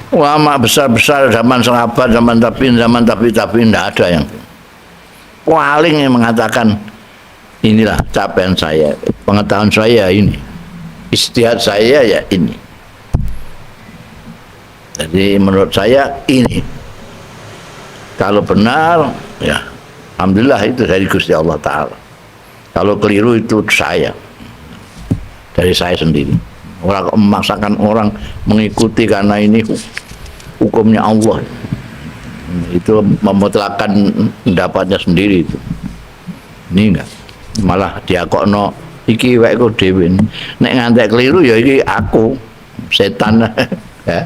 Ulama besar-besar zaman sahabat, zaman tabi'in, zaman tabi-tabi'in tidak ada yang paling yang mengatakan inilah capaian saya, pengetahuan saya ini, ijtihad saya ya ini. Jadi menurut saya ini. Kalau benar ya alhamdulillah itu dari Gusti Allah Ta'ala. Kalau keliru itu saya, dari saya sendiri. Orang memaksakan orang mengikuti karena ini hukumnya Allah, itu memutlakan pendapatnya sendiri itu. Ini enggak, malah diakokno iki wekku dhewe. Nek ngantek keliru ya iki aku setan ya.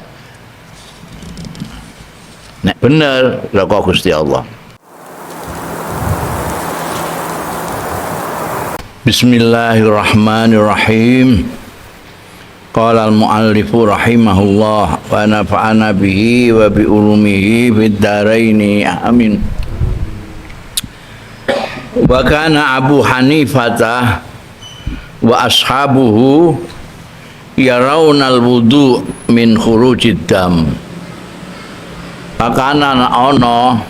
Nek bener lha kok Gusti Allah. Bismillahirrahmanirrahim. Qala al-muallifu rahimahullah wa nafa'ana bihi wa bi ulumihi fid dharaini amin. Wa kana Abu Hanifah wa ashabuhu yarawna al-wudu min khurujid dam. Pakana ana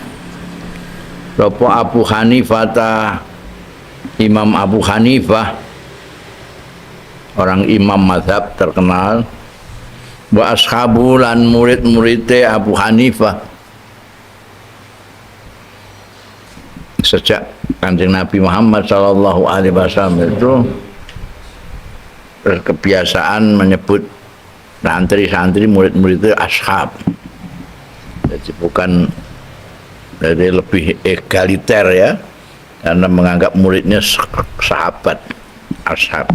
sapa Abu Hanifah, Imam Abu Hanifah, orang imam mazhab terkenal, wa ashabu lan murid-muride Abu Hanifah sejak Kanjeng Nabi Muhammad sallallahu alaihi wasallam itu kebiasaan menyebut santri-santri murid-murid itu ashab. Jadi bukan, jadi lebih egaliter ya, karena menganggap muridnya sahabat, ashab.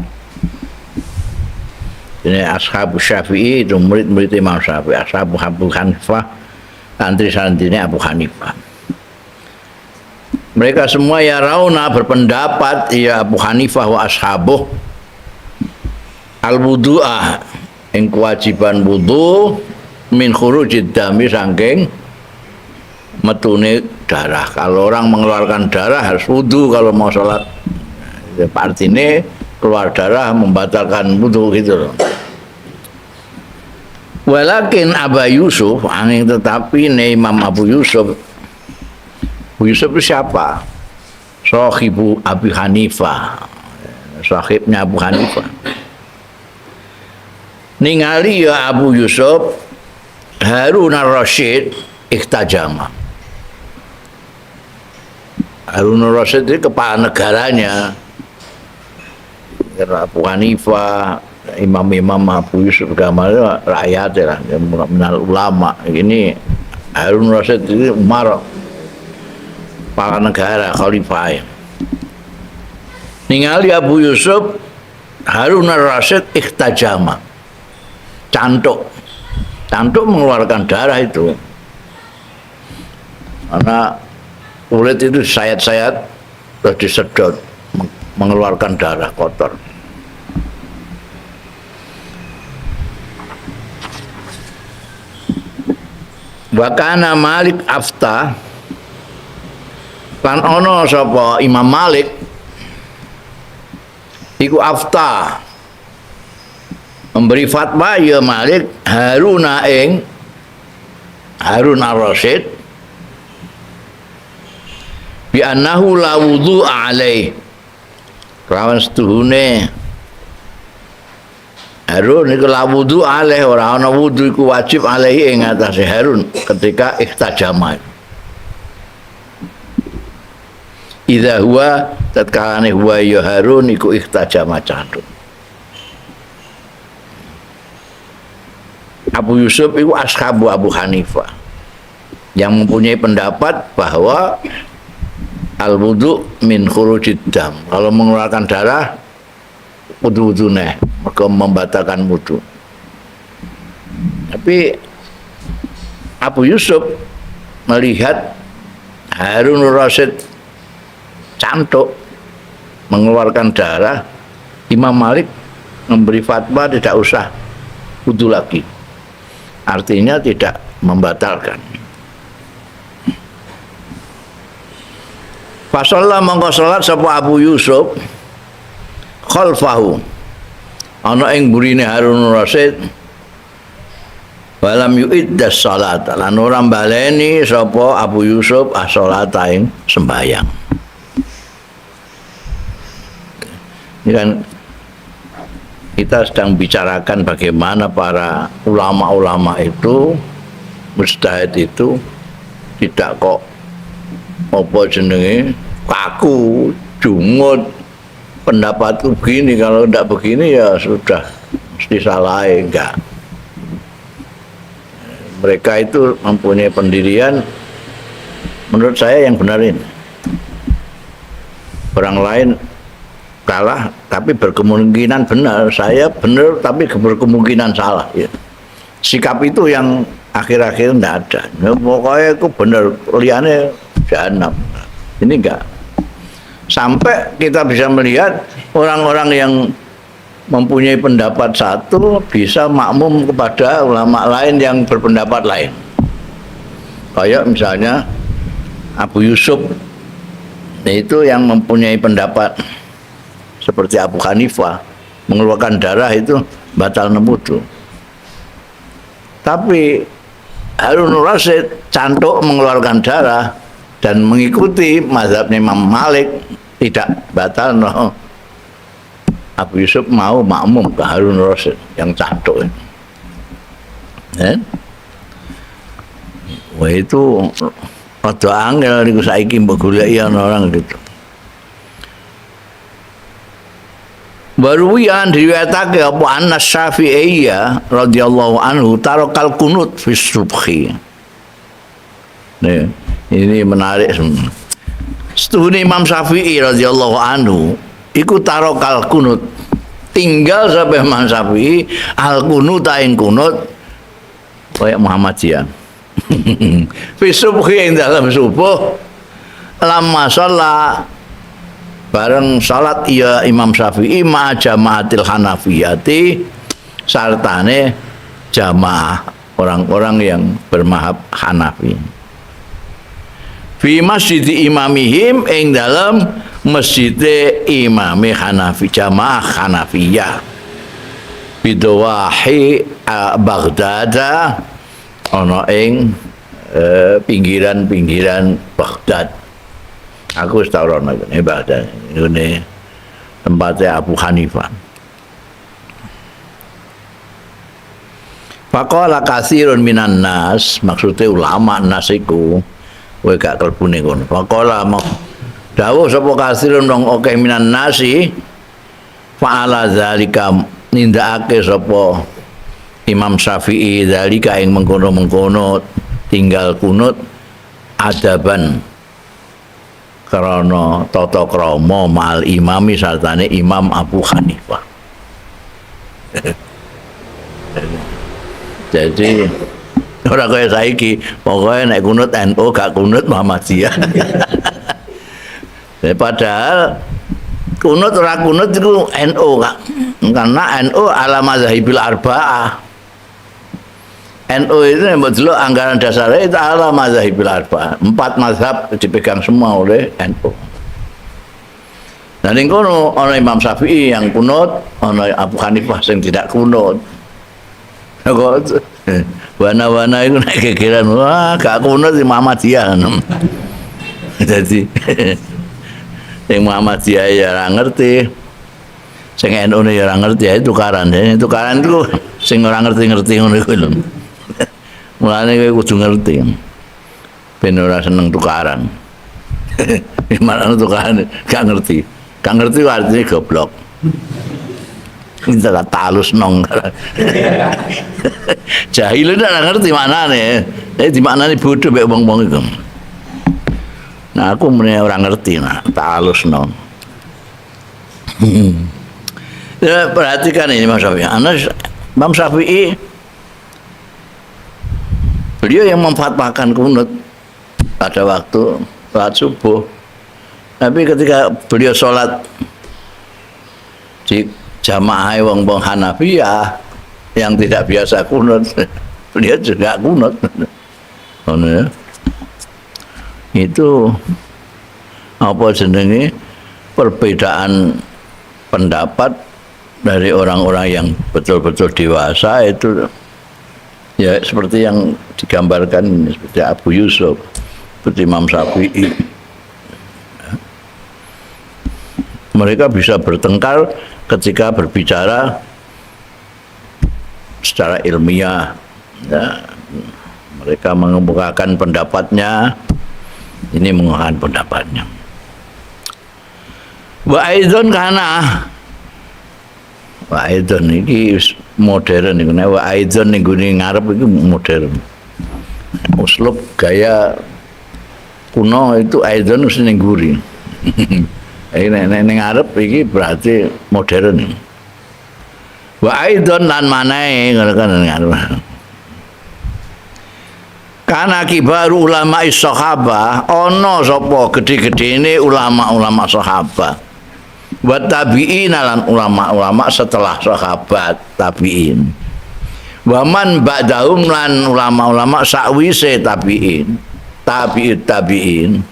Ini ashabu Syafi'i itu murid-murid Imam Syafi'i, ashabu Abu Hanifah, santri-santrinya Abu Hanifah. Mereka semua ya rauna berpendapat ya Abu Hanifah wa ashabuh al-wudu'ah ing kewajiban wudu min khurujid dami saking metune darah. Kalau orang mengeluarkan darah harus wudu kalau mau sholat. Artinya keluar darah membatalkan wudu gitu loh. Walakin Abu Yusuf, angin tetapi ne Imam Abu Yusuf. Abu Yusuf itu siapa? Sahibu Abi Hanifah, sahibnya Abu Hanifah. Ningali ya Abu Yusuf Harun ar-Rasyid ikhtajama. Harun ar-Rasyid itu kepala negaranya. Abu Hanifah, imam-imam Abu Yusuf agama itu rakyat ya, mengenal ulama. Ini Harun Rasyid itu Umar, kepala negara, khalifah. Ningali Abu Yusuf Harun ar-Rasyid ikhtajama, cantuk, cantuk mengeluarkan darah itu, karena kulit itu sayat-sayat terus disedot, mengeluarkan darah kotor. Wakana Malik afta lan ana sapa Imam Malik iku afta memberi fatwa ya Malik Haruna ing Harun ar-Rasyid bi annahu la wudu'a alaih kelawan setuhune Harun iku la wudu alaih, ora ana wudu iku wajib alaihi ing atase Harun ketika ikhtajama. Idza huwa tatkalane huwa ya Harun iku ikhtajama candut. Abu Yusuf iku ashabu Abu Hanifah yang mempunyai pendapat bahwa al wudu min khurujid dam. Kalau mengeluarkan darah wudu-wudu neh, mergo membatalkan wudu. Tapi Abu Yusuf melihat Harun Rasyid cantuk mengeluarkan darah, Imam Malik memberi fatwa tidak usah wudu lagi. Artinya tidak membatalkan. Fasalla mongko salat sapa Abu Yusuf khalfahu ana ing burine Harun Rasyid Walam yu'iddas salat lan ora baleni sapa Abu Yusuf as-salata ing sembayang. Ini kan kita sedang bicarakan bagaimana para ulama-ulama itu, mujtahid itu tidak kok apa jenenge kaku, jungut, pendapatku begini, kalau tidak begini ya sudah mesti salah, enggak. Mereka itu mempunyai pendirian, menurut saya yang benar ini. Orang lain kalah tapi berkemungkinan benar, saya benar tapi berkemungkinan salah. Ya. Sikap itu yang akhir-akhir tidak ada. Ya, pokoknya itu benar, liane jahanam. Ini enggak. Sampai kita bisa melihat orang-orang yang mempunyai pendapat satu bisa makmum kepada ulama lain yang berpendapat lain. Kayak misalnya Abu Yusuf itu yang mempunyai pendapat seperti Abu Hanifah, mengeluarkan darah itu batal wudu. Tapi Harun Rasyid cantuk mengeluarkan darah dan mengikuti mazhabnya Imam Malik tidak batal no. Abu Yusuf mau makmum ke Harun Rasyid yang cantuk. Ya. Wah itu rada angel niku saiki mbok goleki ana orang gitu. Baruwian diriwayatake apa Anas Syafi'iyah radhiyallahu anhu tarakal kunut fi subhi. Nih, ini menarik semua. Setuhune Imam Syafi'i radhiyallahu anhu iku tarakal kunut, tinggal sampai Imam Syafi'i al kunut ing kunut kaya Muhammadiyah. Fi subhi ing dalam subuh lamma sholat bareng salat ya Imam Syafi'i ma jamaatil Hanafiyati sartane jamaah orang-orang yang bermazhab Hanafi. Fi masjid imamihim ing dalam masjid imami Hanafi jamaah Hanafiyah bidawahi Baghdad ana ing pinggiran-pinggiran Baghdad. Aku wis tau rono ngene Baghdad ngene tempatnya Abu Hanifah. Faqala katsirun minan nas, maksudnya ulama nas iku kowe gak klebune kono. Faqala dawuh sapa katsirun wong akeh minan nasi fa'ala zalika nindakake sapa Imam Syafi'i zalika ing mengkono-mengkono tinggal kunut adaban krana tata krama ma'al imami sartane Imam Abu Hanifah. Jadi ora kaya saiki, pokoke nek kunut NU gak kunut Muhammadiyah. Padahal kunut ora kunut iku NU Kak. Karena NU ala mazhabil arba'ah. NU itu yang delok anggaran dasarnya itu ala mazhabil arba'ah. 4 mazhab dipegang semua oleh NU. Dan ning kono ana Imam Syafi'i yang kunut, ana Abu Hanifah sing tidak kunut. Kok wana-wana itu nek gegeran, wah gak kunut di Muhammadiyah. Jadi sing Muhammadiyah ya ora ngerti, sing NU ya ora ngerti, ya tukaran. Tukaran iku sing ora ngerti-ngerti ngono iku lho. Mulane kowe kudu ngerti. Ben ora seneng tukaran. Malah tukaran gak ngerti. Gak ngerti artinya goblok. Kita talus nong. Jahil ndak ngerti maknane. Tapi dimaknani bodoh mek wong-wong iku. Nah aku mene ora ngerti nah talus nong. Ya, perhatikan ini Imam Syafi'i. Imam Syafi'i beliau yang memfatwakan kunut pada waktu sholat subuh. Tapi ketika beliau sholat di jamaah wong-wong Hanafiyah yang tidak biasa kunut, beliau juga kunut. Ngono ya. Itu apa jenenge perbedaan pendapat dari orang-orang yang betul-betul dewasa itu Ya seperti yang digambarkan ini, seperti Abu Yusuf, seperti Imam Syafi'i. Mereka bisa bertengkar ketika berbicara secara ilmiah. Ya, mereka mengemukakan pendapatnya, ini mengemukakan pendapatnya. Wa aidon kana, wa aidon iki modern iku, nek wa aidon ning gone ngarep iku modern. Uslub gaya kuno itu aidon wis ning guri. Iki nek ning ngarep iki berarti modern. Wa aidon lan manae ngono kan ngarep. Kana kibaru ulama sahabah, ana sapa gedhe-gedhene ulama-ulama sahabat. Wa tabi'in lan ulama-ulama setelah sahabat tabi'in. Wa man ba'dahum lan ulama-ulama sakwise tabi'in, tabi'it tabi'in.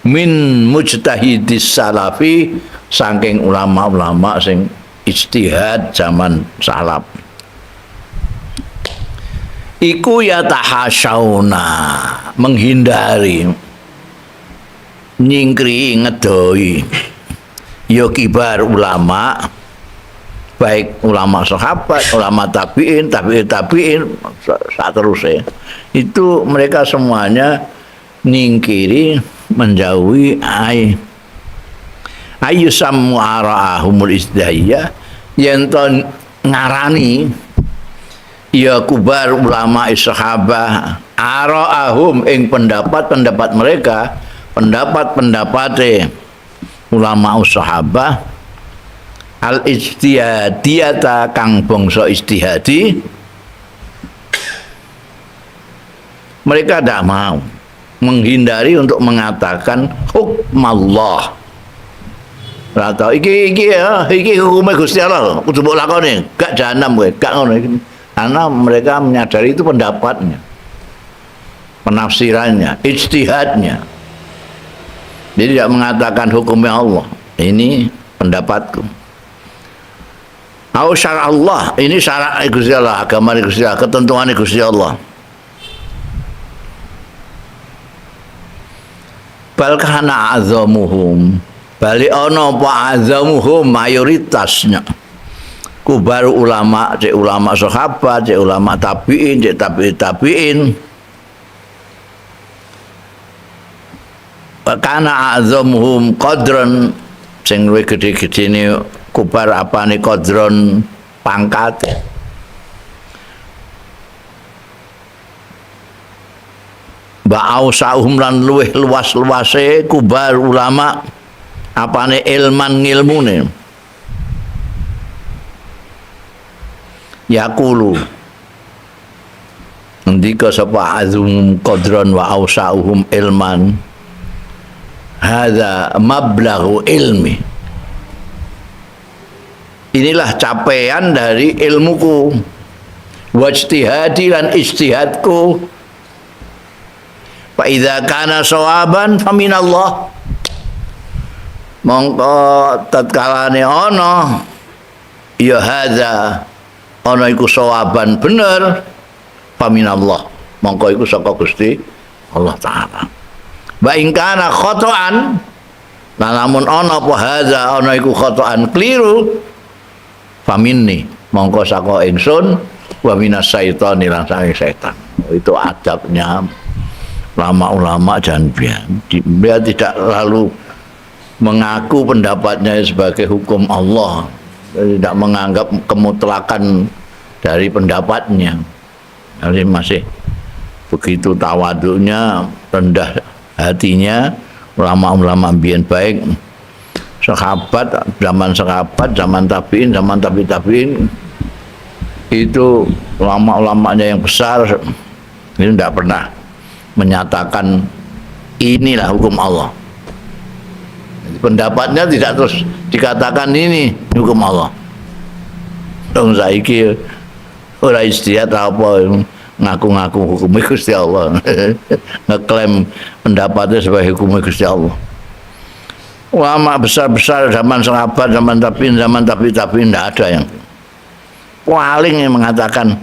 Min mujtahidis salafi saking ulama-ulama sing ijtihad zaman salaf. Iku ya tahasyauna, menghindari, nyingkri, ngedoi ya kibar ulama, baik ulama sahabat, ulama tabi'in, tabi'in tabi'in saterusnya. Itu mereka semuanya nyingkiri, menjauhi ay ayu sammu ara'ahumul izdahiyah yen to ngarani ya kubar ulama sahabah ara'ahum ing pendapat-pendapat mereka, pendapat-pendapate ulama sahabah al ijtihadiyata kang bangsa ijtihadi, mereka tidak mau, menghindari untuk mengatakan hukmallah. Atau iki iki ya, iki hukume Gusti Allah, kudu mbok lakoni, gak jahanam kowe, gak ngono iki. Karena mereka menyadari itu pendapatnya, penafsirannya, ijtihadnya. Jadi tidak mengatakan hukumnya Allah, ini pendapatku. Au syara Allah, ini syarat Gusti Allah, agama Gusti Allah, ketentuan Gusti Allah. Bal kana azamuhum, bali ana apa azamuhum mayoritasnya. Kubar ulama, cek ulama sahabat, cek ulama tabi'in, cek tabi'in tabi'in. Kana azamuhum qadran, sing luwih gedhe-gedhene kubar apane qadran pangkate. Ba'ausahum lan luwih luas-luase kubar ulama apane ilman ngilmune. Yaqulu ngendika sapa azum qadran wa ausahum ilman, hadza mablaghu ilmi, inilah capaian dari ilmuku, wajtihadi lan ijtihadku. Fa idza kana sawaban faminallah, mongko tatkalane ana ya hadza ana iku sawaban bener, faminallah, mongko iku saka Gusti Allah Taala. Wa in kana khata'an, lan lamun ana apa hadza ana iku khata'an keliru, faminni, mongko saka ingsun, wa minas syaitani lan saking setan. Itu adabnya ulama-ulama jangan biar dia tidak lalu mengaku pendapatnya sebagai hukum Allah, tidak menganggap kemutlakan dari pendapatnya. Jadi masih begitu tawaduknya, rendah hatinya ulama-ulama biyen, baik sahabat, zaman sahabat, zaman tabiin, zaman tabi tabiin, itu ulama-ulamanya yang besar ini tidak pernah menyatakan inilah hukum Allah. Pendapatnya tidak terus dikatakan ini hukum Allah. Wong saiki ora ijtihad apa ngaku-ngaku hukum Gusti Allah. Ngeklaim pendapatnya sebagai hukum Gusti Allah. Ulama besar-besar zaman sahabat, zaman tabiin, zaman tabi tabiin tidak ada yang paling yang mengatakan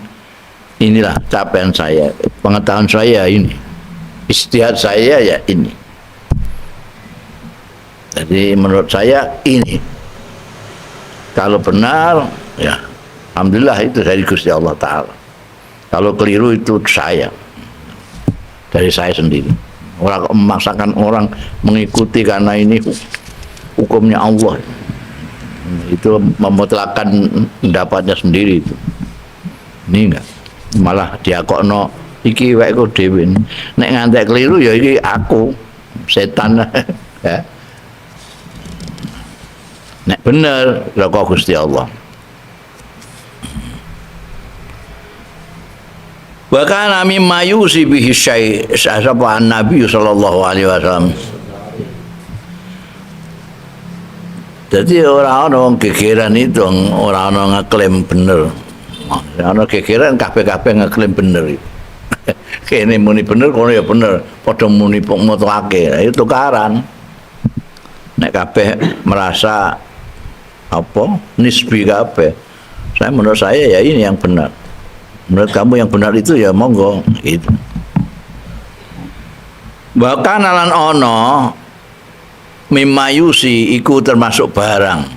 Inilah capaian saya, pengetahuan saya ini, ijtihad saya ya ini. Jadi menurut saya ini, kalau benar ya alhamdulillah itu dari Gusti Allah Ta'ala. Kalau keliru itu saya, dari saya sendiri. Orang memaksakan orang mengikuti karena ini hukumnya Allah, itu memutlakan pendapatnya sendiri itu. Ini enggak, malah diakokno iki wekku dhewe. Nek ngantek keliru ya iki aku setan ya. Nek bener lha kok Gusti Allah. Wa kana mimma yusi bihi syai' sapa Nabi sallallahu alaihi wasallam. Jadi ora ana wong gegeran itu, ora ana ngeklaim bener. Ana gegeran kabeh-kabeh ngeklaim bener. Kene muni bener, kono ya bener, padha muni mutlake. Itu tukaran. Nek kabeh merasa apa? Nisbi kabeh. Saya menurut saya ya ini yang benar. Menurut kamu yang benar itu ya monggo gitu. Bahkan alan ono mimayusi iku termasuk barang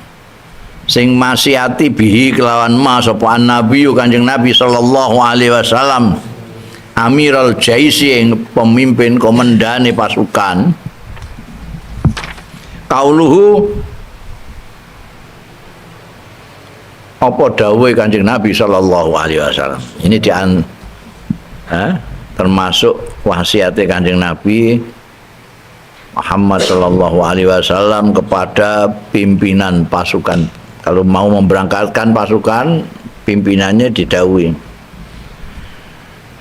sing masiati bihi kelawan ma sapa nabi Kanjeng Nabi sallallahu alaihi wasallam Amirul Jaisi ing pemimpin komandane pasukan. Kauluhu apa dawuhe Kanjeng Nabi sallallahu alaihi wasallam. Ini termasuk wasiate Kanjeng Nabi Muhammad sallallahu alaihi wasallam kepada pimpinan pasukan. Kalau mau memberangkatkan pasukan, pimpinannya didhawuhi.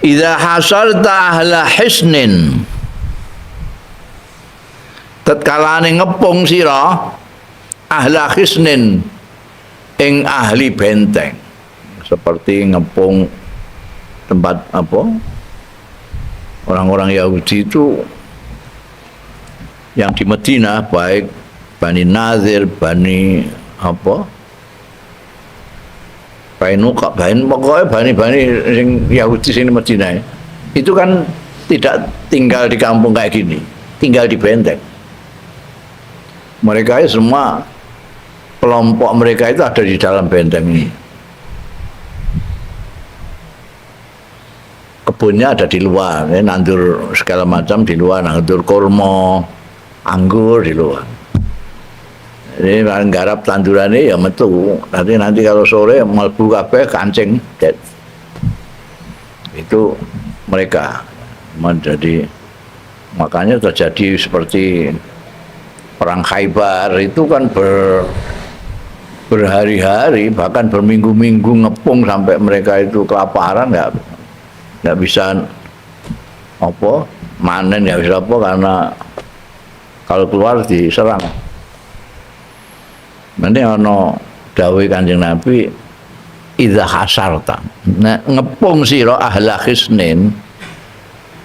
Idza hasarta ahla hisnin, tetkalane ngepung sira ahla hisnin ing ahli benteng, seperti ngepung tempat apa orang-orang Yahudi itu yang di Madinah, baik Bani Nazir, Bani apa Bainuka, Bani pokoknya Bani-Bani sing Yahudi sing di Madinah itu kan tidak tinggal di kampung kayak gini, tinggal di benteng. Mereka semua kelompok mereka itu ada di dalam benteng ini. Kebunnya ada di luar, ya, nandur segala macam di luar, nandur kurma, anggur di luar. Ini garap tandurannya ya metu. Nanti kalau sore mlebu kabeh kancing. Itu mereka menjadi, makanya terjadi seperti perang Khaibar itu kan berhari-hari bahkan berminggu-minggu ngepung sampai mereka itu kelaparan, nggak bisa apa manen, nggak bisa apa karena kalau keluar diserang. Nanti ono dawuh Kanjeng Nabi idza hasarta, nek ngepung sira ahla khisnin,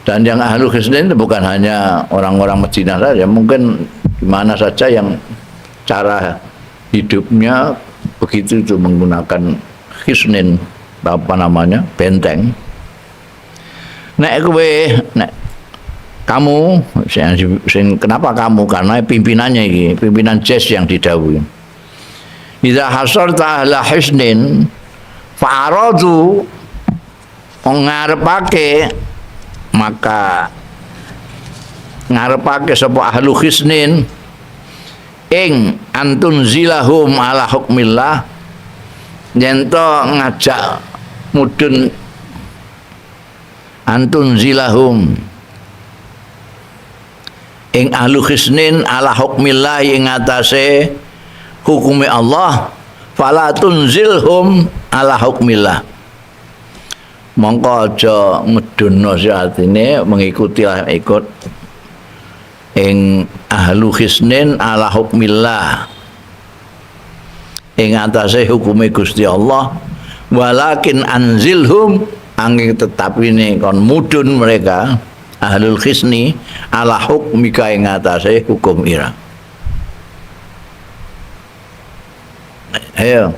dan yang ahlu khisnin itu bukan hanya orang-orang Madinah saja, mungkin di mana saja yang cara hidupnya begitu itu menggunakan khisnin, apa namanya, benteng. Nek kowe, nek kamu, sing, kenapa kamu? Karena pimpinannya iki, pimpinan jes yang didhawuhi. Idza hasarta ahla hisnin fa'aradu, ngarepake, maka ngarepake sapa ahlu hisnin ing antun zilahum ala hukmillah, yen to ngajak mudun antun zilahum ing ahlu hisnin ala hukmillah ing atase hukume Allah, fala tunzilhum ala hukmillah, mongko aja ngedunno atine mengikuti lah ikut ing ahlu hisnin ala hukmillah ing atase hukume Gusti Allah, walakin anzilhum angin tetapine kon mudun mereka ahlul hisni ala hukmika ing atase hukum ira. Ayo,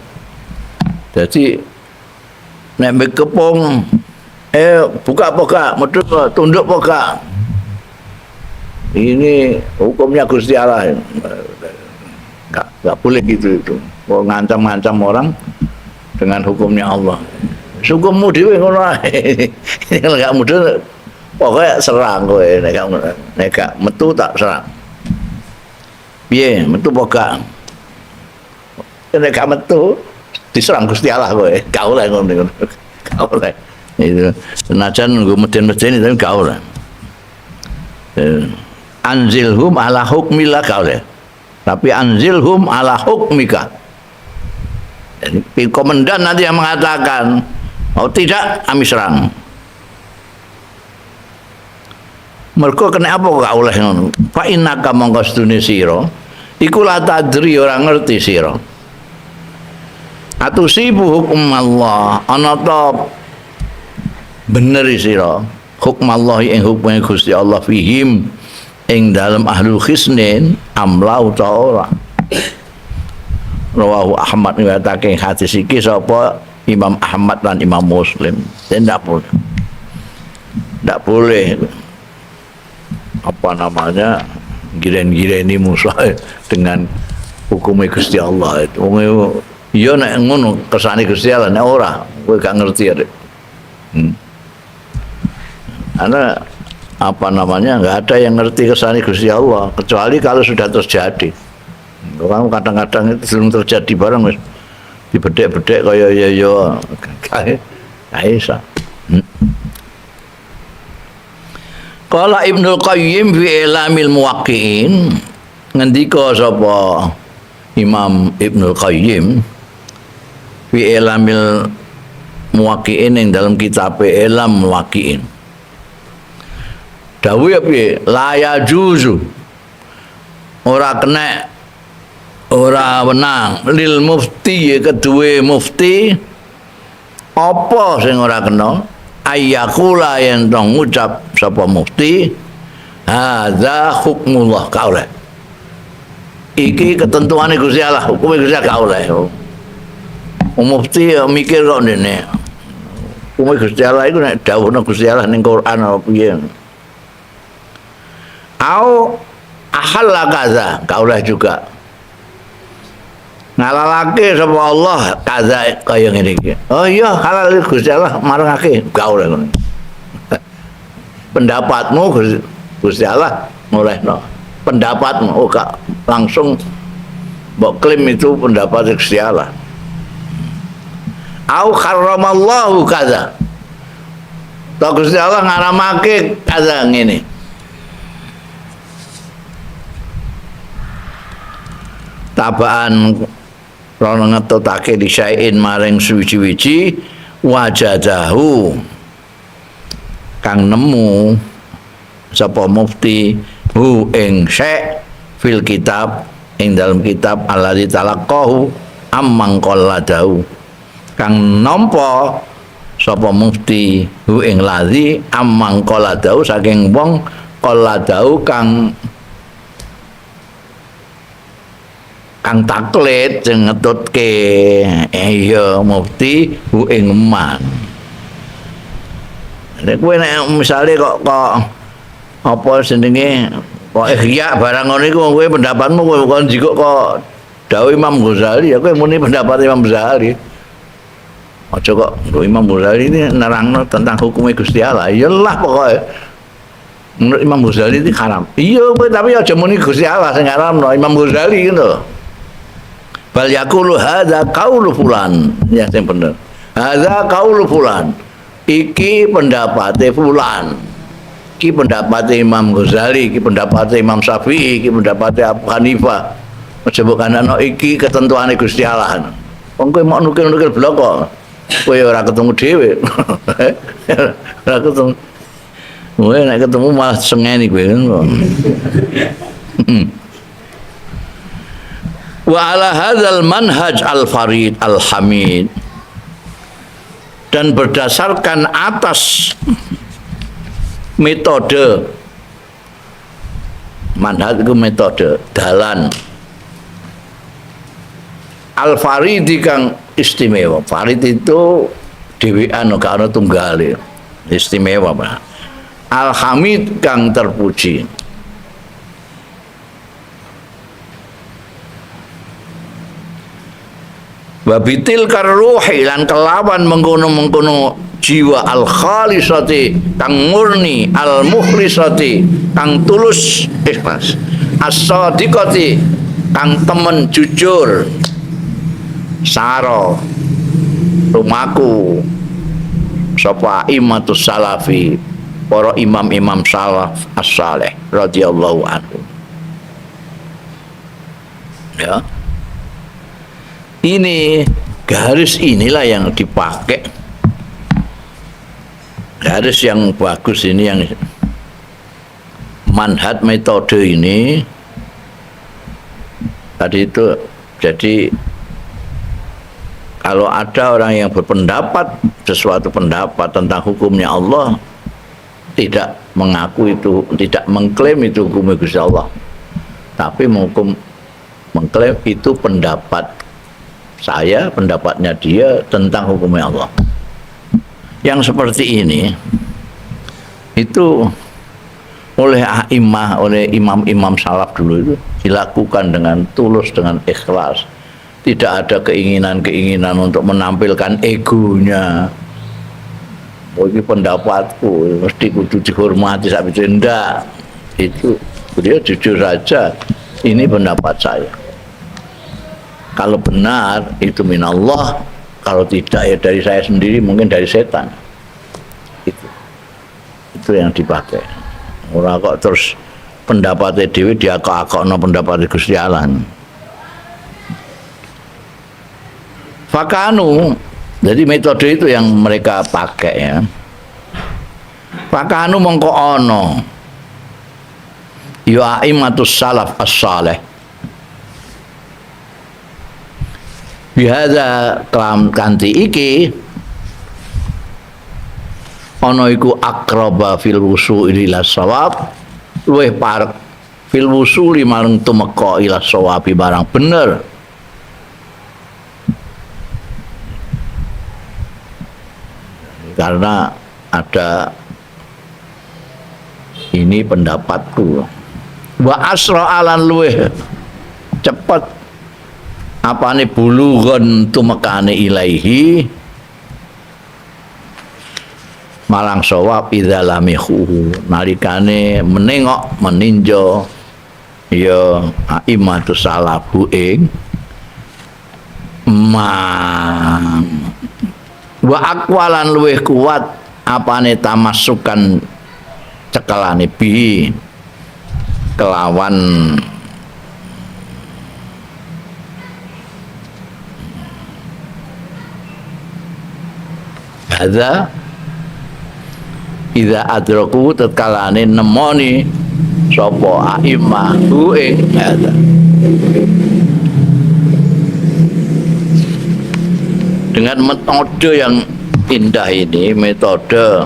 jadi nek kepung Buka apa gak? Metu tunduk apa gak? Ini hukumnya Gusti Allah. Enggak boleh gitu itu. Mau ngancam-ngancam orang dengan hukumnya Allah. Hukummu dhewe ngono ae. Kalau enggak mudhun pokoknya serang kowe, nek gak metu tak serang. Piye, metu apa gak? Nek gak metu diserang Gusti Allah kowe. Gak oleh ngono. Gak oleh. Itu senajan nggo meden-medeni tapi gak oleh. Anzilhum ala hukmillah gak oleh. Tapi anzilhum ala hukmika. Jadi komandan nanti yang mengatakan, oh tidak, kami serang. Mergo kena apa gak oleh ngono? Fa innaka mongko sedune sira, iku la tadri ora ngerti sira. Atusibu hukum Allah, ana ta bener sira hukum Allah ing hukume Gusti Allah fihim ing dalem ahlul khisnin amla utawa ora. Rawahu Ahmad riwayatake hadis iki sapa Imam Ahmad dan Imam Muslim. Tidak boleh. Tidak boleh apa namanya giren-gireni musuh dengan hukumnya Gusti Allah itu. Wong iya nek ngono kersane Gusti Allah, nek ora kowe gak ngerti ya. Karena apa namanya nggak ada yang ngerti kersane Gusti Allah kecuali kalau sudah terjadi. Orang kadang-kadang itu belum terjadi barang wis dibedek-bedek kaya ya ya kae isa. Qala Ibnul Qayyim fi Ilamil Muwaqqi'in, ngendika sapa Imam Ibnul Qayyim fi Ilamil Muwaqqi'in ing dalam kitab Ilam Muwaqqi'in. Dawuh ya piye? La yajuzu, ora kena, ora wenang lil mufti, keduwe mufti apa sing ora kena ayakula yen to ngucap sapa mufti hadza hukmullah, gak oleh. Iki ketentuane Gusti Allah, hukume Gusti Allah gak oleh. Mufti ya mikir kok ndene. Hukume Gusti Allah iku nek dawuhna Gusti Allah ning Quran apa piye. Au ahalla kaza, gak oleh juga. Ngalalake sapa Allah kaza kaya ngene iki. Oh iya halal Gusti Allah marangake, gak oleh ngono. Pendapatmu Gusti Allah ngolehno. Pendapatmu oh gak langsung mbok klaim itu pendapat Gusti Allah. Au harramallahu kaza. To Gusti Allah ngaramake kaza ngene. Tabaan rono ngetutake disain maring suwiji-wiji wajadahu kang nemu sapa mufti hu ing syek fil kitab ing dalam kitab alladzi talaqahu amman qalladahu kang nampa sapa mufti hu ing ladzi amman qalladahu saking wong qalladahu kang taklid sing ngetutke iya mufti hu ing man. Nek kowe nek misale kok apa jenenge kok ihya barang ngono iku kowe pendapatmu kowe kon jikuk kok dawuh Imam Ghazali ya kowe muni pendapat Imam Ghazali. Aja kok Imam Ghazali ini nerangno tentang hukumnya Gusti Allah. Iyalah pokoke menurut Imam Ghazali ini haram. Iya kowe tapi aja muni Gusti Allah sing haramno, Imam Ghazali ngono. Bal yaqulu hadza qaulu fulan, ya sing bener. Hadza qaulu fulan. Iki pendapate fulan. Iki pendapate Imam Ghazali, iki pendapate Imam Syafi'i, iki pendapate Abu Hanifah. Aja mbok kandhano iki ketentuane Gusti Allah. Wong kowe mok nukil-nukil blok kok. Kowe ora ketemu dhewe. Ora ketemu. Kowe nek ketemu malah sengeni kowe. Wa ala hadzal manhaj al farid al hamid, dan berdasarkan atas metode manhaj itu metode dalan al faridi kang istimewa. Farid itu dhewean gak ana tunggale. Istimewa Pak. Alhamid kang terpuji. Wabitil karruhi lan kelawan mengkono-mengkono jiwa al-khalisati kang murni, al-mukhlisati kang tulus ikhlas, as-sadiqati kang temen jujur, saro rumaku sapa imatus salafi, para imam-imam salaf as-saleh radhiyallahu anhu. Ya. Ini garis inilah yang dipakai. Garis yang bagus ini, yang manhaj metode ini tadi itu. Jadi kalau ada orang yang berpendapat sesuatu pendapat tentang hukumnya Allah, tidak mengaku itu, tidak mengklaim itu hukum Gusti Allah, tapi mengklaim itu pendapat saya, pendapatnya dia tentang hukumnya Allah. Yang seperti ini itu oleh a'immah, oleh imam-imam salaf dulu itu dilakukan dengan tulus, dengan ikhlas. Tidak ada keinginan-keinginan untuk menampilkan egonya. Oh, ini pendapatku, mesti kudu dihormati sampai itu. Enggak. Itu beliau jujur saja, ini pendapat saya. Kalau benar itu minallah, kalau tidak ya dari saya sendiri, mungkin dari setan. Itu yang dipakai. Ora kok terus pendapatnya dhewe diakok-akokno pendapatnya Gusti Allah. Fakanu, jadi metode itu yang mereka pakai ya. Fakanu mongko ono ya aimatus salaf as-saleh bihadza kelam kanthi iki ana iku akraba fil wusuli ila shawab, luwih parek fil wusuli marang tumeka ila shawabi barang bener. Karena ada ini pendapatku, wa asra alan luwih cepet apane bulughon tumekane ilaihi marang sawab idza lamihu nalikane menengok meninjau ya aimatu salafu ing ma wa aqwalan luwih kuat apane tamasukan cekelane bi kelawan hadza idza adraku tetkalane nemoni sapa aimah hu ing hadza. Dengan metode yang indah ini, metode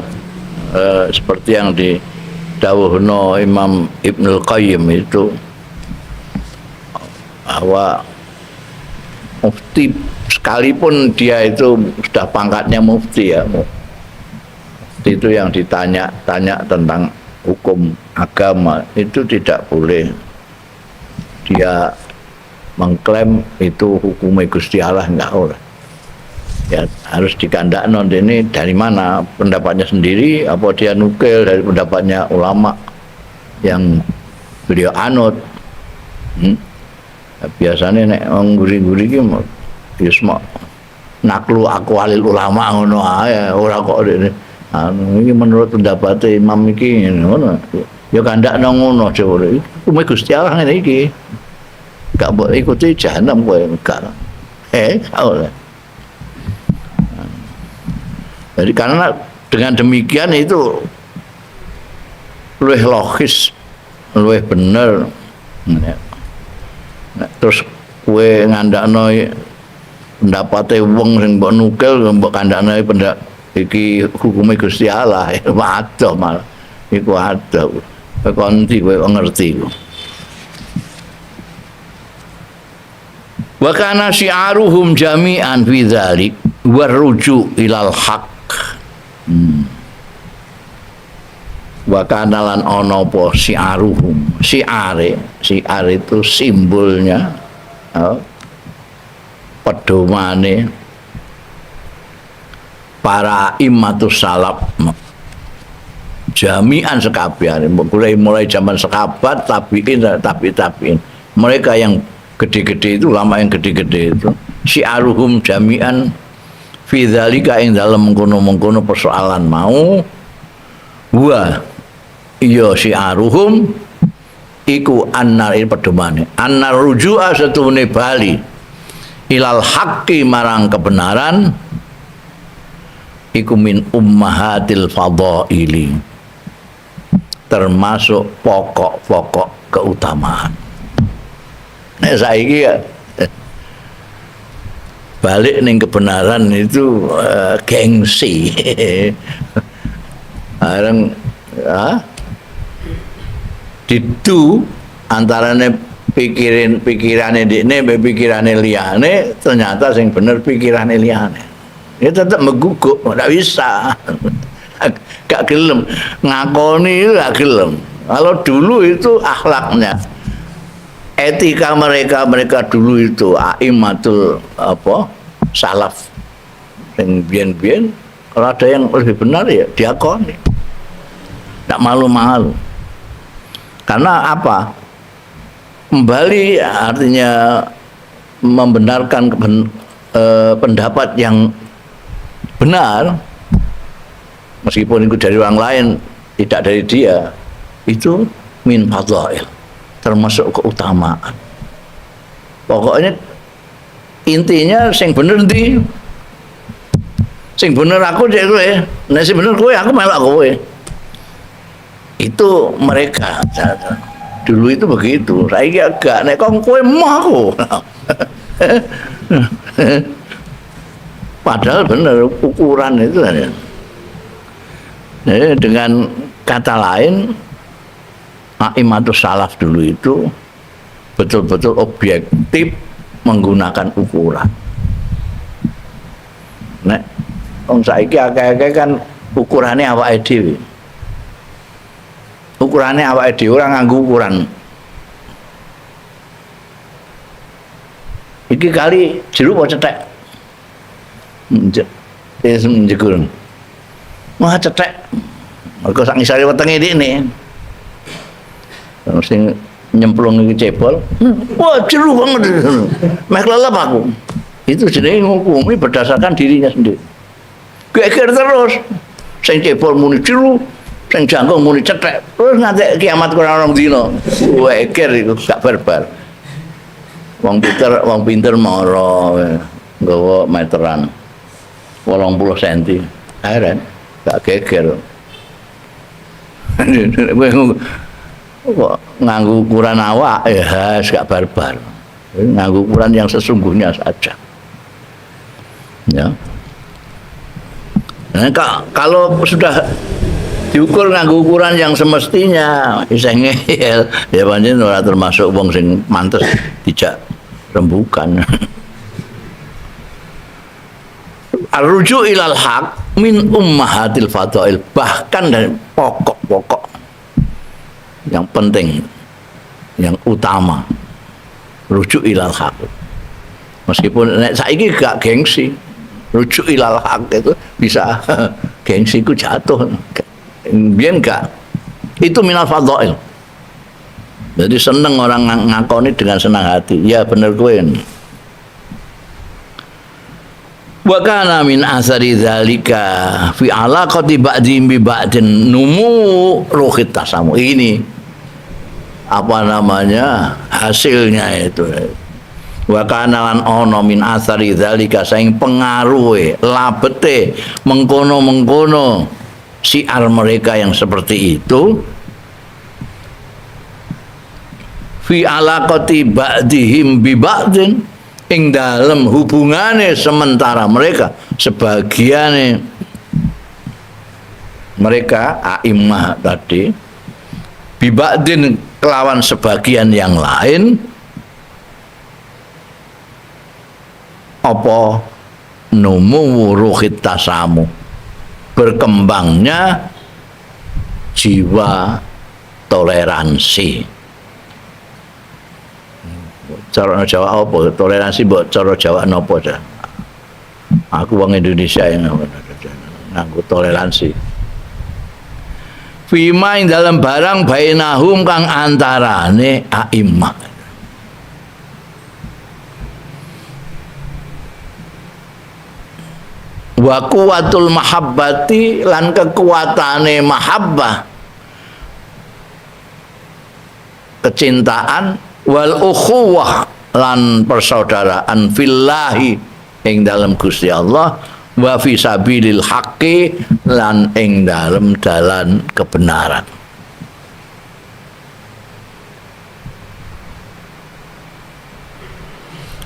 seperti yang didawuhno Imam Ibnul Qayyim itu, bahwa mufti sekalipun dia itu sudah pangkatnya mufti ya, mufti itu yang ditanya-tanya tentang hukum agama itu tidak boleh dia mengklaim itu hukumnya Gusti Allah, enggak oleh. Ya harus dikandakno ini dari mana pendapatnya sendiri, apa dia nukil dari pendapatnya ulama yang beliau anut. Biasanya nek wong guri-guri iki ya semok naklu aqwalil ulama ngono ae, ora kok ini. Anu iki menurut pendapat imam iki ngono. Ya kandakno ngono aja ora. Hukume Gusti Allah ngene iki. Gak mbok ikuti jahanam kowe enggak. Gak oleh. Jadi karena dengan demikian itu luwih logis, luwih bener. Nek terus kowe ngandakno pendapate wong sing mbok nukil, mbok kandakno pendak iki hukume Gusti Allah, waduh malah iku adoh. Kowe kon ndi kowe ngerti iku. Wa kana syi'aruhum jami'an fi dzalik warruju ilal haqq. Wa kana lan ana apa siaruhum, siare, siar itu simbolnya, pedomane para immatus salaf jami'an sekabehane, mulai zaman sahabat, tabi'in, tabi' tabi'in. Mereka yang gede-gede itu, ulama yang gede-gede itu, syiaruhum jami'an fi dzalika ing dalem mengkono-mengkono persoalan mau, wa iya syiaruhum iku annar, ini pedomane annar ruju'a setune bali ilal haqqi marang kebenaran iku min ummahatil fadaili, termasuk pokok-pokok keutamaan. Nek saiki ya balik ning kebenaran itu gengsi. Bareng ya, didu antarane pikirin pikirane ndekne mbek pikirane liyane, ternyata sing bener pikirane liyane. Ya tetep meguguk, ndak bisa. Gak gelem ngakoni itu, gak gelem. Kalau dulu itu akhlaknya, etika mereka, mereka dulu itu aimatul apa salaf yang biyen-biyen, kalau ada yang lebih benar ya diakoni, tidak malu-malu. Karena apa? Kembali artinya membenarkan pendapat yang benar meskipun itu dari orang lain, tidak dari dia, itu min fadail, termasuk keutamaan. Pokoknya intinya sing bener ndi, sing bener aku cek kowe, nek sing bener kowe aku melok kowe. Itu mereka dulu itu begitu. Saiki agak nek kok kowe emoh aku. Padahal bener ukuran itu kan. Jadi dengan kata lain, aimatus salaf dulu itu betul-betul objektif menggunakan ukuran. Nek wong saiki akeh-akeh kan ukurannya awake dhewe. Ukurannya awake dhewe, ora nganggo ukuran. Iki kali jeru apa cethek? Njegur. Wah cethek. Mergo sak ngisore wetenge ndekne. Sing nyemplung iki cebol. Wah jeru banget. Meh kelelep aku. Itu jenenge ngukumi berdasarkan dirinya sendiri. Geger terus. Sing cebol muni jeru, sing jangkung muni cethek. Terus nganti kiamat kurang rong dina. Geger iku gak barbar. Wong pinter, wong pinter mara nggawa meteran 80 senti. Heran, gak geger. Kok nganggo ukuran awak ya gak barbar. Nganggo ukuran yang sesungguhnya saja. Ya. Nah, kalau sudah diukur nganggo ukuran yang semestinya, isih ngeyel, ya pancen ora termasuk wong sing mantes dijak rembukan. Ar-ruju' ilal haq min ummahatil fadail, bahkan dari pokok-pokok yang penting, yang utama, rujuk ilal haq. Meskipun nek saiki gak gengsi, rujuk ilal haq itu bisa gengsi ku jatuh. Biyen gak, itu minal fadail. Jadi seneng orang ngakoni dengan senang hati. Ya bener kowe. Wa kana min asari dzalika fi alaqati ba'dihim bi ba'din numu ruhit tasamu. Ini apa namanya hasilnya itu. Wa kana lan ono min asari dzalika saing pengaruhe labete mengkono-mengkono siar mereka yang seperti itu, fi alaqati ba'dihim bi ba'din, ing dalem hubungane sementara mereka, sebagiane mereka a'immah tadi, bi ba'din kelawan sebagian yang lain, apa numu ruhit tasamu, berkembangnya jiwa toleransi. Cara Jawa apa? Toleransi mbok cara Jawa napa ta? Aku wong Indonesia yang nganggo toleransi. Fima ing dalam barang bainahum kang antarane a'immah. Wa quwwatul mahabbati lan kekuatane mahabbah, kecintaan, wal ukhuwah lan persaudaraan fillahi ing dalem Gusti Allah, wa fi sabilil haqqi lan ing dalem dalan kebenaran.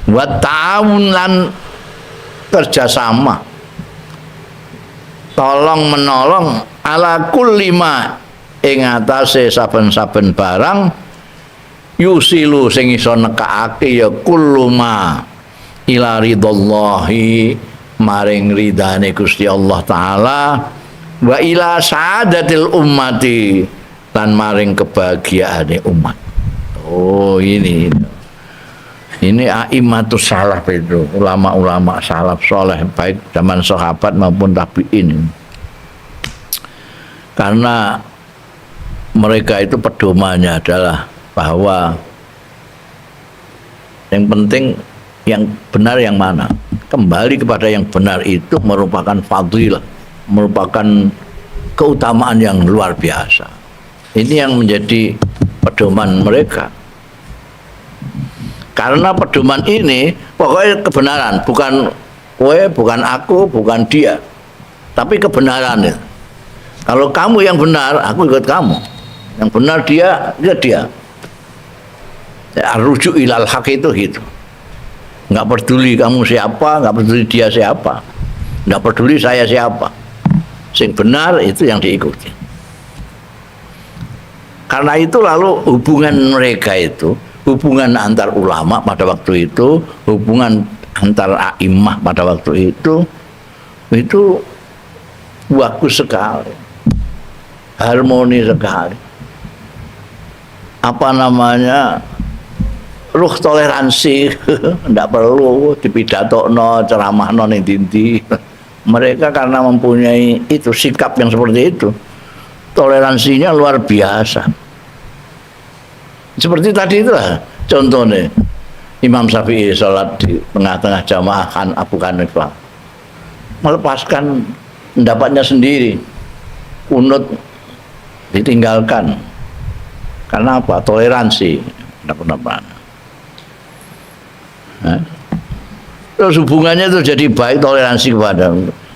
Wa ta'awun lan kerjasama, tolong menolong, ala kulli ma ing atase saben-saben barang, yusilu sing iso nekakake ya kullu ma ila ridallahi maring ridane Gusti Allah taala, wa ila saadatil ummati lan maring kebahagiaane umat. Oh, ini a'immatus salaf itu, ulama-ulama salaf soleh baik zaman sahabat maupun tabi'in. Karena mereka itu pedomannya adalah bahwa yang penting yang benar yang mana, kembali kepada yang benar itu merupakan fadilah, merupakan keutamaan yang luar biasa. Ini yang menjadi pedoman mereka. Karena pedoman ini pokoknya kebenaran, bukan kowe, bukan aku, bukan dia, tapi kebenaran. Kalau kamu yang benar, aku ikut kamu. Yang benar dia, dia dia. Ya, rujuk ilal haq itu gitu. Nggak peduli kamu siapa, nggak peduli dia siapa, nggak peduli saya siapa. Sing benar itu yang diikuti. Karena itu lalu hubungan mereka itu, hubungan antar ulama pada waktu itu, hubungan antar a'immah pada waktu itu bagus sekali, harmoni sekali. Apa namanya, ruh toleransi, ndak perlu dipidatokno, ceramahno ning ndi. Mereka karena mempunyai itu sikap yang seperti itu, toleransinya luar biasa. Seperti tadi itulah contohnya Imam Syafi'i sholat di tengah-tengah jamaah kan Abu Hanifah, melepaskan pendapatnya sendiri, kunut ditinggalkan. Karena apa? Toleransi pendapat. Nah, terus hubungannya itu jadi baik, toleransi kepada.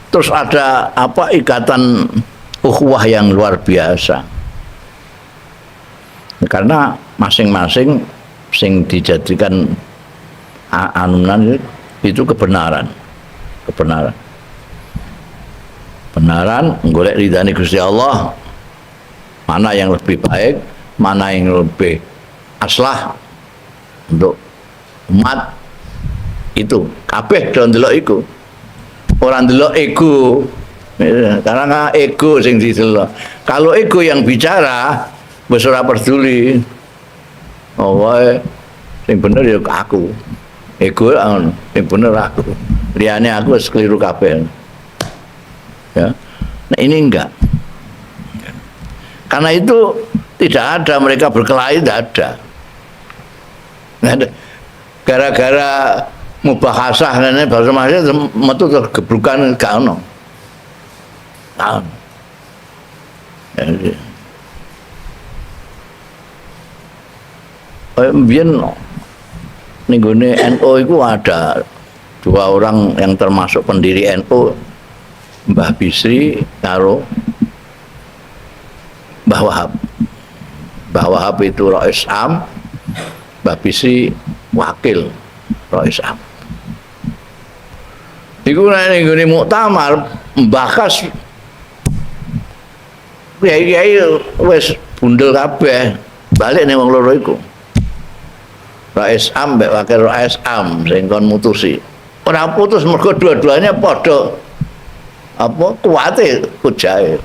Terus ada apa, ikatan ukhuwah yang luar biasa. Karena masing-masing sing dijadikan anunan itu kebenaran, kebenaran, kebenaran, golek ridhane Gusti Allah, mana yang lebih baik, mana yang lebih aslah untuk umat itu. Kabeh do ndelok iku, ora ndelok ego. Karena ego sing didelok. Kalau ego yang bicara wis ora peduli. Oh wae sing bener ya aku. Ego ngono, sing bener aku. Liyane aku wis keliru kabeh. Ya. Nah, ini enggak. Karena itu tidak ada mereka berkelahi, tidak ada. Gara-gara mubahasah ngene bahasa masih metu tergebrukan gak ono. Gak ono. Mbiyen ning gone NU iku ada dua orang yang termasuk pendiri NU, Mbah Bisri karo Mbah Wahab. Mbah Wahab itu Rais Am, Mbah Bisri wakil Rais Am. Iku nek ning gone muktamar mbakas kiai-kiai wis bundel kabeh, balik ning wong loro iku. Rais Am mbek wakil Rais Am sing kon mutusi. Ora putus mergo dua-duanya padha apa kuwate hujahe.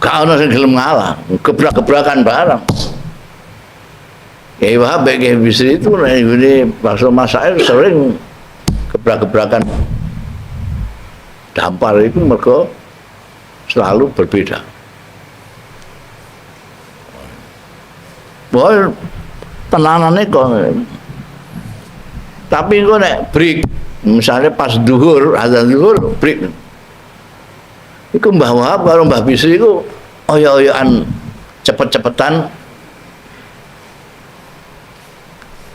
Gak ono sing gelem ngalah, gebrak-gebrakan bareng. Kiai Wahab, Kiai Bisri itu ini Bahtsul Masail sering gebrak-gebrakan dampar itu, mereka selalu berbeda. Wah, tenanane kok. Tapi engko nek break, misalnya pas duhur, azan duhur break. Iku Mbah Wahab karo Mbah Bisri iku oyo-oyoan cepet-cepetan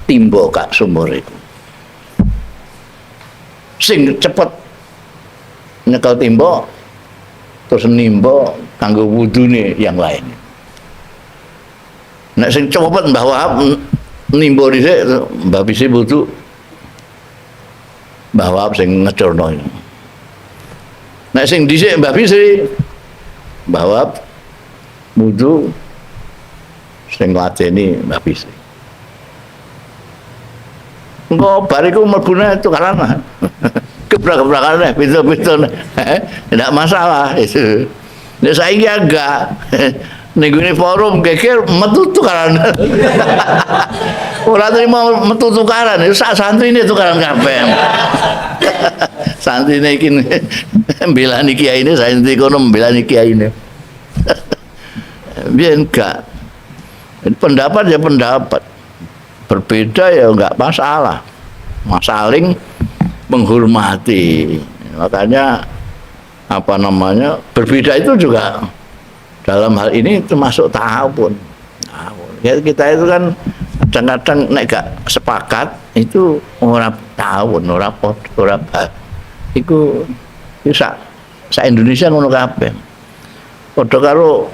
timbo kak sumur iku. Sing cepet nyekel timbo terus nimbo kanggo wudune yang lain. Nek sing cepet Mbah Wahab nimbo dhisik, Mbah Bisri wudu, Mbah Wahab sing ngecurno. Nek sing dhisik Mbah Bisri, Mbah Wahab wudu, sing ngladeni Mbah Bisri. Engko bar iku mlebune tukaran. Gebrak-gebrakan pintu-pintu. Ndak masalah itu. Nek saiki agak ning gone forum geger metu tukaran. Ora trimo metu tukaran, sak santrine tukaran kabeh. Santrine iki mbelani kiyaine, santri kono mbelani kiyaine. Biyen gak. Pendapat ya pendapat. Berbeda ya enggak masalah. Saling menghormati. Makanya berbeda itu juga dalam hal ini termasuk ta'awun. Ya, kita itu kan kadang-kadang nek gak sepakat itu ora ta'awun, ora padha, ora iku sak Indonesia ngono kabeh. Padha karo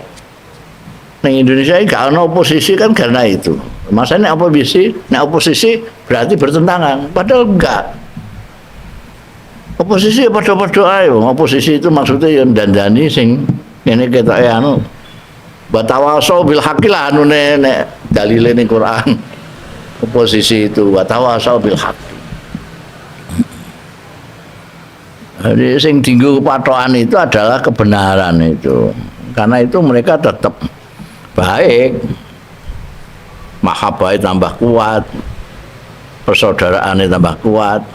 ning Indonesia iki gak ono oposisi kan karena itu. Masanya nek oposisi berarti bertentangan, padahal enggak. Oposisi ya padha-padha ae. Oposisi itu maksudnya ya dandani sing ngene ketoke anu watawasau bil haqqi lah anune nek dalile ning Quran. Oposisi itu watawasau bil haqqi. Jadi sing dinggo patokan itu adalah kebenaran itu. Karena itu mereka tetap baik, mahabbah tambah kuat, persaudaraan tambah kuat,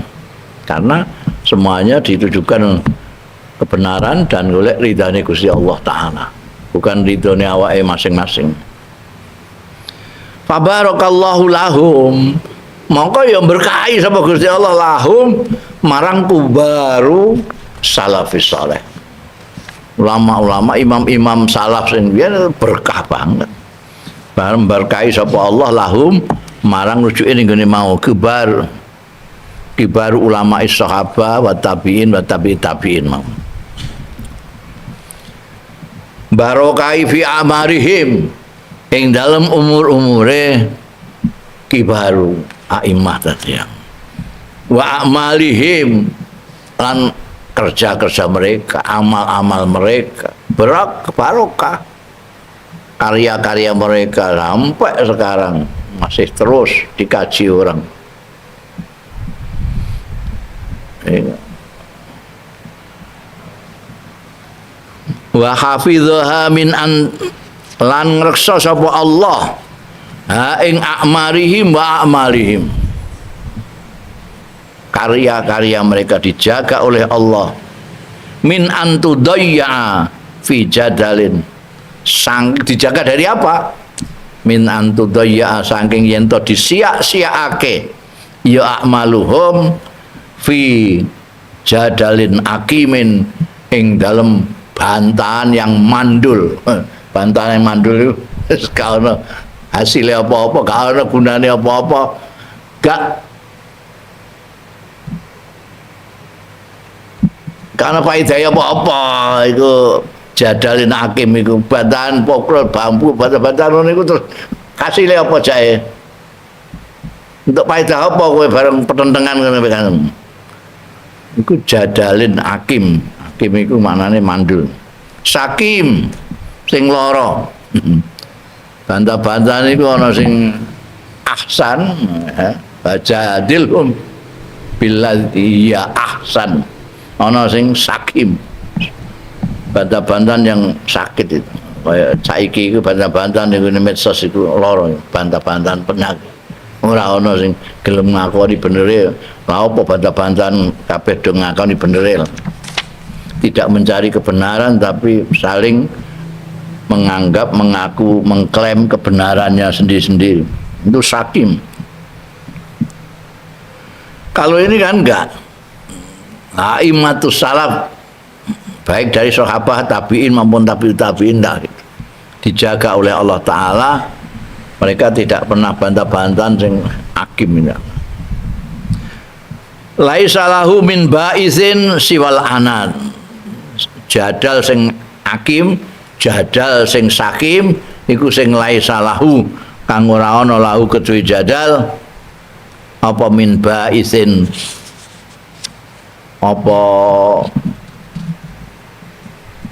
karena semuanya ditujukan kebenaran dan golek ridhane Gusti Allah Ta'ala, bukan ridhone awake masing-masing. Fabarakallahu lahum, mongko ya berkahi sapa Gusti Allah lahum marang kubaru salafis saleh. Ulama-ulama, imam-imam salaf sing biyen berkah banget. Bareng berkahi sapa Allah lahum marang rujuke ning gone mau kibar kibar ulama sahabat wa tabiin wa tabi'it tabiin mau. Barokai fi amarihim ing dalem umur-umure kibaru a'immah tadi. Wa amalihim lan kerja-kerja mereka, amal-amal mereka, barokah karya-karya mereka sampai sekarang masih terus dikaji orang. Iya. Wa hafidhaha min an lan ngreksa sapa Allah ha ing a'marihim wa a'malihim. Karya-karya mereka dijaga oleh Allah min antudayya fi jadalin. Sang dijaga dari apa? Min antudayya saking yen to disiak-siakake ya a'maluhum fi jadalin akimin ing dalem bantahan yang mandul. Bantahan yang mandul itu gak ono hasilnya apa-apa, gak ono gunane apa-apa, gak karena faedah apa-apa iku jadalin hakim iku bantahan pokrol bambu bantah-bantahan ngono iku terus hasilnya apa jae? Untuk faedah apa kowe bareng pertentangan ngono kan? Iku jadalin hakim. Hakim iku maknane mandul. Sakim sing lara. Bantah-bantahan iku ana sing ahsan, bajadilhum billadzi ya ahsan. Ana sing sakim. Bantah-bantahan yang sakit itu. Kaya saiki iku bantah-bantahan niku medsos iku lara, bantah-bantahan penyakit. Ora ana sing gelem ngakoni benere. Lha apa bantah-bantahan kabeh do ngakoni benere. Tidak mencari kebenaran tapi saling menganggap, mengaku, mengklaim kebenarannya sendiri-sendiri. Itu sakim. Kalau ini kan enggak. A'immatus salaf baik dari sahabat, tabi'in maupun tabi'ut tabi'in enggak gitu. Dijaga oleh Allah Ta'ala, mereka tidak pernah bantah-bantahan sing hakim ini. Laisa lahu min ba'izin siwal anad. Jadal sing hakim, jadal sing sakim iku sing laisa lahu kang ora ana lahu kecuali jadal apa min ba'izin apa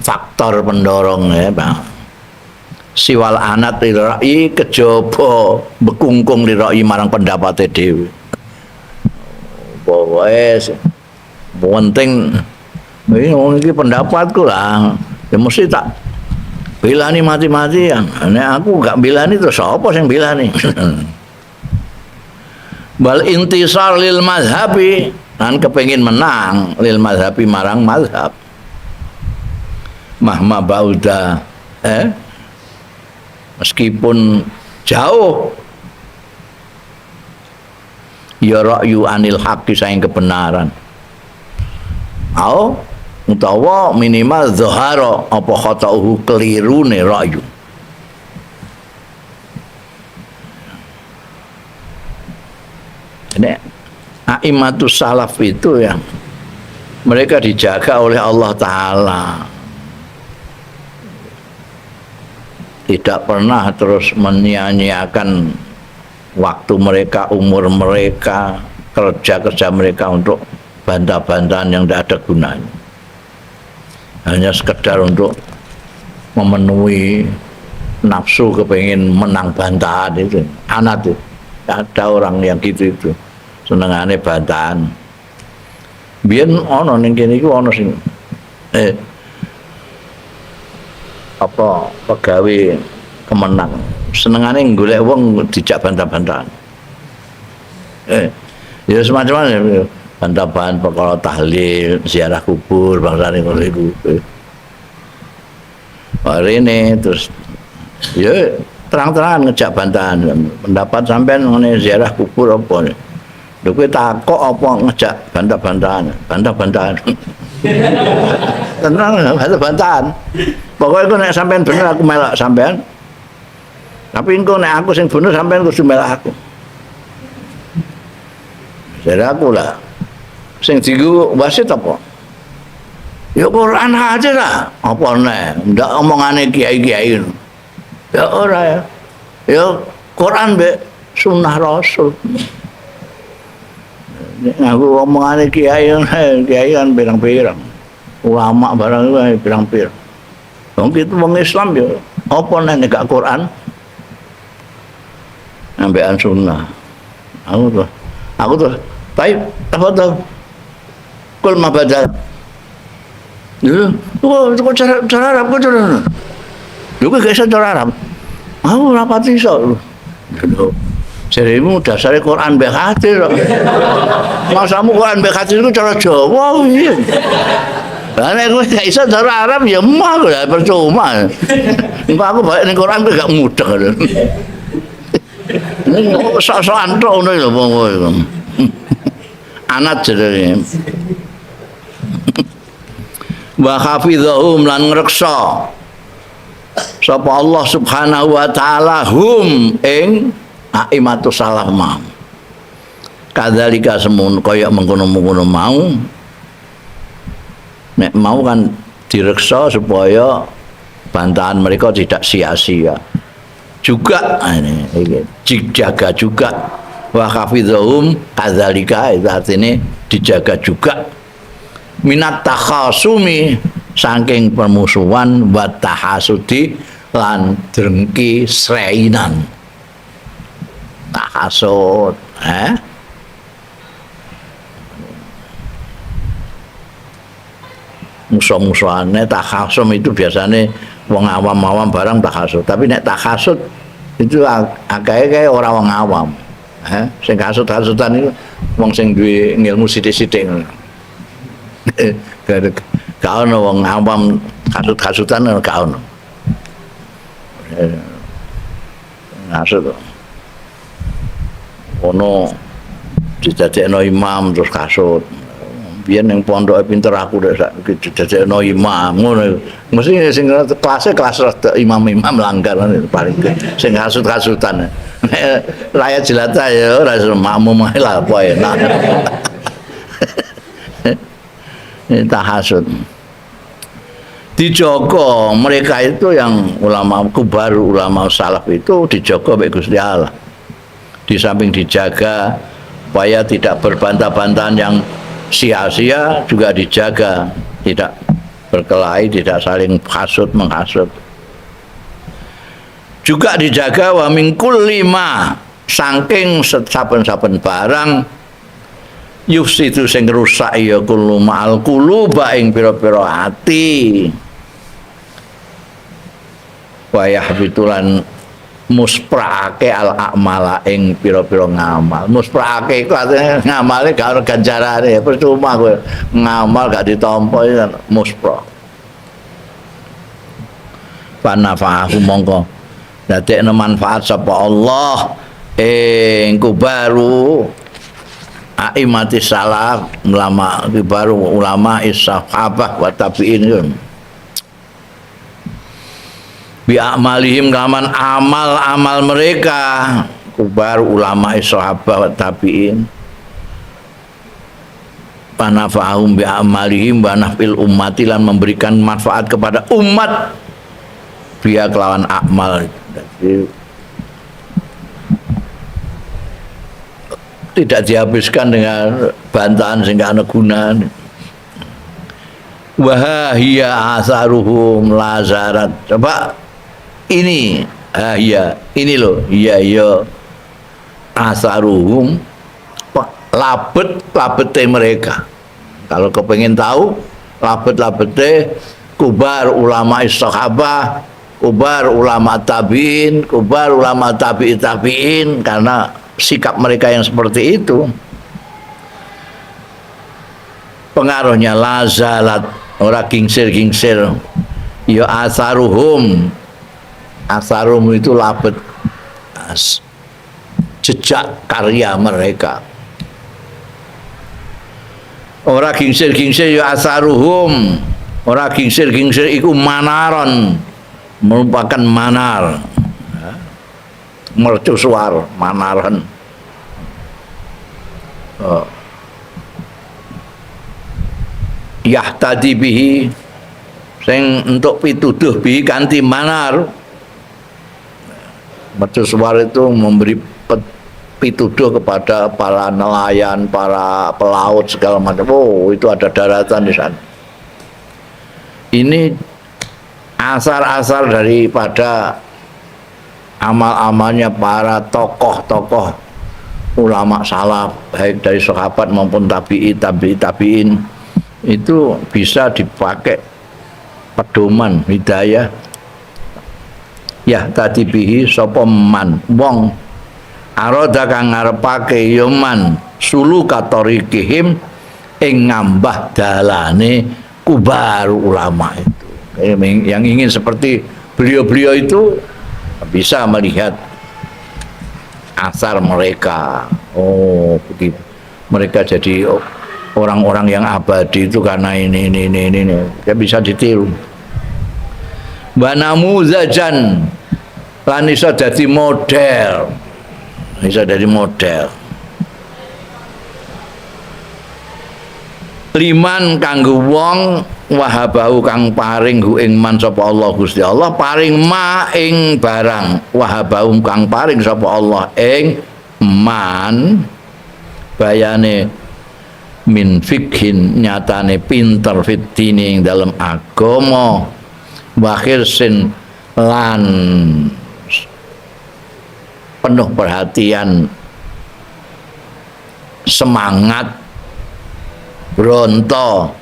faktor pendorong ya Pak. Siwal anat lirai kejaba bekungkung lirai marang pendapate dhewe. Pokoke penting ini iki pendapatku lah. Ya mesti tak bilani mati-matian. Nek aku gak bilani terus sapa sing bilani? Wal intisar lil mazhabi lan kepengin menang lil mazhabi marang mazhab. Mahma bauda meskipun jauh ya ra'yu anil haqqi saing kebenaran au utawa minimal zahara apa khata'uhu kelirune ra'yu. Ini a'immatus salaf itu ya mereka dijaga oleh Allah Ta'ala, tidak pernah terus menyia-nyiakan waktu mereka, umur mereka, kerja-kerja mereka untuk bantah-bantahan yang tidak ada gunanya. Hanya sekedar untuk memenuhi nafsu kepingin menang bantahan itu. Anak itu, ada orang yang gitu itu, senengane bantahan. Biyen ana ning kene iku ana sing apa pegawai kemenang senengane golek wong dijak bantah-bantahan. Ya semacam-macam bantah-bantahan perkara tahlil, ziarah kubur, bangsane ngono iku. Rene terus ya terang-terangan ngejak bantahan pendapat sampean ngene ziarah kubur apa. Lho kowe takok apa ngejak bantah-bantahan, bantah-bantahan. Tenang, bantah-bantahan. Pokoknya aku nek sampean bener aku melok sampean. Tapi engko nek aku sing bener sampean kudu melok aku. Jadi aku lah sing dienggo wasit apa? Ya Quran aja lah. Apa nek ndak omongane kiai-kiai. Ya ora ya. Ya Quran mbek sunnah Rasul. Aku omongane kiai, kiai kan pirang-pirang. Ulama barang iku pirang-pirang. Wong itu wong Islam ya apa nek gak Quran ambekan sunnah. Aku tuh taib tafadhal kul ma badal. Lho, kok cara Arab kok cara. Lho kok gak iso cara Arab. Aku ora pati iso. Lho, jaremu dasare Quran mbek hadis kok. Masamu Quran mbek hadis iku cara Jawa piye? Lah nek kowe gak iso cara Arab ya mah lah percuma. Engko aku balik ning Quran kowe gak mudeng. Ini sok-sokan tok ngono lho wong kowe. Anat jenenge. Wa hafizahum lan ngreksa sapa Allah Subhanahu wa taala hum ing a'immatus salaf mau. Kadzalika semun kaya mengkono-mengkono mau. Nek mau kan direksa supaya bantahan mereka tidak sia-sia. Juga ini dijaga juga wa hafizahum kadzalika itu artinya dijaga juga minat takhasumi saking permusuhan wa tahasudi lan drengki sreinan. Tahasud musuh-musuhane takhasum itu biasanya Wong awam-awam barang takhasud. Tapi nek takhasud itu akeh-akeh ora wong awam. Sing kasut-kasutan itu wong sing duwe ngilmu sithik-sithik ngono. Gak ono wong awam kasut-kasutan gak ono. Ngasut. Ono didadekno imam terus kasut. Biyen ning pondoke pinter aku dek saiki didadekno imam ngono. Mesti sing kelasé kelas rada imam-imam langgar paling sing kasut-kasutan. Rakyat jelata ya ora makmum ae lah apa enak. Ini tahasud. Dijogo mereka itu yang ulama kubar, ulama salaf itu dijogo oleh Gusti Allah. Di samping dijaga supaya tidak berbantah-bantahan yang sia-sia, juga dijaga tidak berkelahi, tidak saling hasud menghasut. Juga dijaga wa min kulli ma saking saben-saben barang yufsidu sing rusak ya kullu ma'al quluba ing pira-pira ati wa yahbitulan muspra'ake al a'mala ing pira-pira ngamal. Muspra'ake iku artine ngamale gak ono ganjarane, percuma kowe ngamal gak ditampa kan muspra. Panafa'ahu mongko dadekno manfaat sapa Allah ing kubaru aimati salaf, ulama kibaru ulama sahabah wa tabi'in bi amalihim kaman amal-amal mereka kubar ulama sahabah wa tabi'in panafa'ahum bi amalihim wa nafil ummati lan memberikan manfaat kepada umat biya kelawan amal. Jadi, tidak dihabiskan dengan bantahan sehingga ana gunane. Wa hiya asaruhum lazarat. Coba ini, iya, ini loh, iya iya asaruhum labet labete mereka. Kalau kepengen tahu labet labete kubar ulama sahabah, kubar ulama tabiin, kubar ulama tabi'i tabiin, karena sikap mereka yang seperti itu pengaruhnya lazalat ora gingsir-gingsir ya asaruhum. Asaruhum itu labet jejak karya mereka. Ora gingsir-gingsir ya asaruhum, ora gingsir-gingsir iku manaron, merupakan manar, mercusuar, manaran. Oh. Yahtadi bihi sing entuk pituduh bihi kanthi manar. Mercusuar itu memberi pituduh kepada para nelayan, para pelaut segala macam. Oh, itu ada daratan di sana. Ini asar-asar daripada amal-amalnya para tokoh-tokoh ulama salaf, baik dari sahabat maupun tabi'i, tabi'i, tabi'in, itu bisa dipakai pedoman hidayah. Ya tadi bihi sapa man wong arada kang ngarepake ya man suluka tariqihim ing ngambah dalane kubar ulama itu. Yang ingin seperti beliau-beliau itu bisa melihat asar mereka. Oh, begitu. Mereka jadi orang-orang yang abadi itu karena ini. Dia bisa ditiru. Banamuzajan lan iso dadi model. Iso dadi model. Liman kanggo wong wahabahu kang paring hu ing man sapa Allah Gusti Allah paring ma ing barang wahabahu kang paring sapa Allah ing man bayane min fikhin nyatane pinter fitini ing dalem agama wa khirsin lan penuh perhatian semangat bronto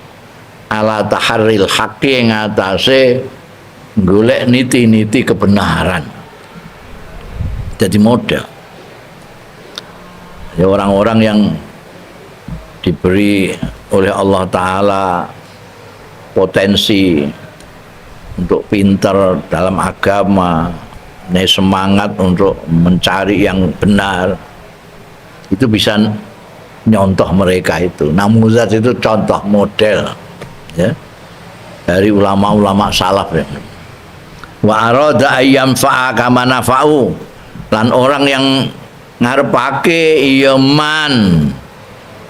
ala taharril haqqi ing atase Golek niti-niti kebenaran. Jadi model. Ya, orang-orang yang diberi oleh Allah Ta'ala potensi untuk pinter dalam agama, ini semangat untuk mencari yang benar, itu bisa nyontoh mereka itu. Namuzat itu contoh model, ya, dari ulama-ulama salaf, ya. Wa arada ayyam fa'a kama nafa'u, lan orang yang ngarepake ya man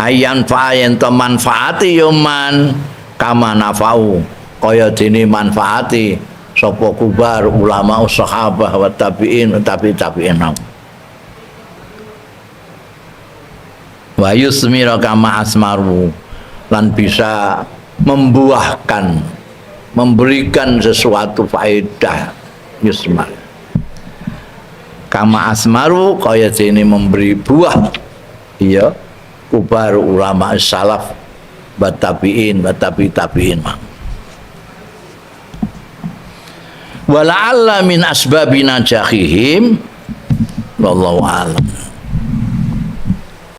ayyan fa'a yen to manfaati ya man kama nafa'u kaya dene manfaati sapa kubar ulama sahabah wa tabi'in tabi tabi'in wa yusmira kama asmaru, lan bisa membuahkan, memberikan sesuatu faedah. Yusmar kama asmaru kaya dene memberi buah iya kubar ulama salaf wa tabi'in wa tabi tabi'in. Wala'alla min asbabi najahihim wallahu a'lam.